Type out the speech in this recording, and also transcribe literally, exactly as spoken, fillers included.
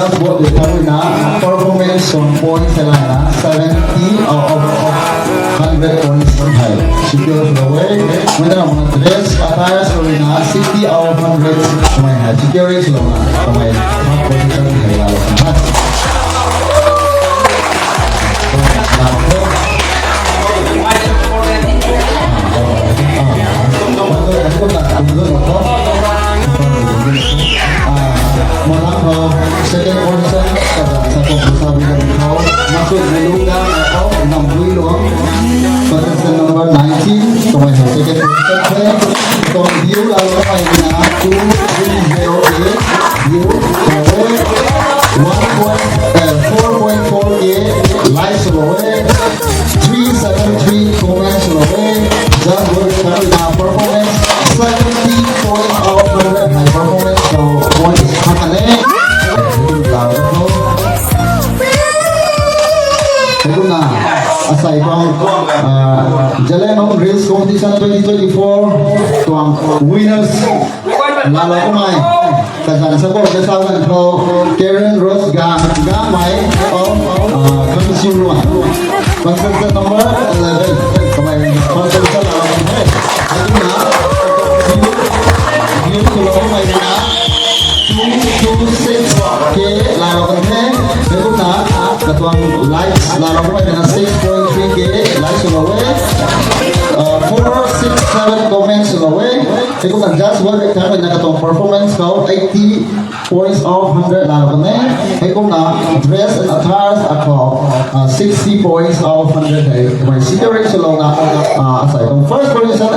Vote de tharuina performance song points hei lana seventy out of hundred points hei secure sw lou e. Mei na mana dress attire swna sixty out of hundred kamei hei secure sw louna kamei third position hei lou kan the. Mathang khou second position kata sa khou sa bi kan khou, Masut Melu ka khou Namdui Luang, contestant number nineteen, kamei hei second position the. Tuang view la lou kamei na two three zero K view, one point, uh, four point four K likes lou e. Three seven three comments lou e. Just good, kami na performance seventy point out of hundred hei performance khou points khat kan e. Lau tho. Kumna asei tuang, ah, Zeliangrong Reels Competition twenty twenty-four tuang winners laalou kamei. Kazan sa khou, kasa kan khou, Karen Rose Gang, Gangmei, oh, ah, Kamsiu Luan. Contestant number eleven. Kamei contestant laalou kan the. Kumna, view, view khou lou kamei na two two six K laalou kan the. Kumna, katuang likes laalou kamei na six point three K likes lou e. Uh, four six seven comments lou e. Kumna just work tharuina katuang performance khou eighty points out of hundred laalou kan e. Heikumna dress and attires akhou, uh, sixty points out of hundred hei kamei secure sw louna, uh, asei tuang first position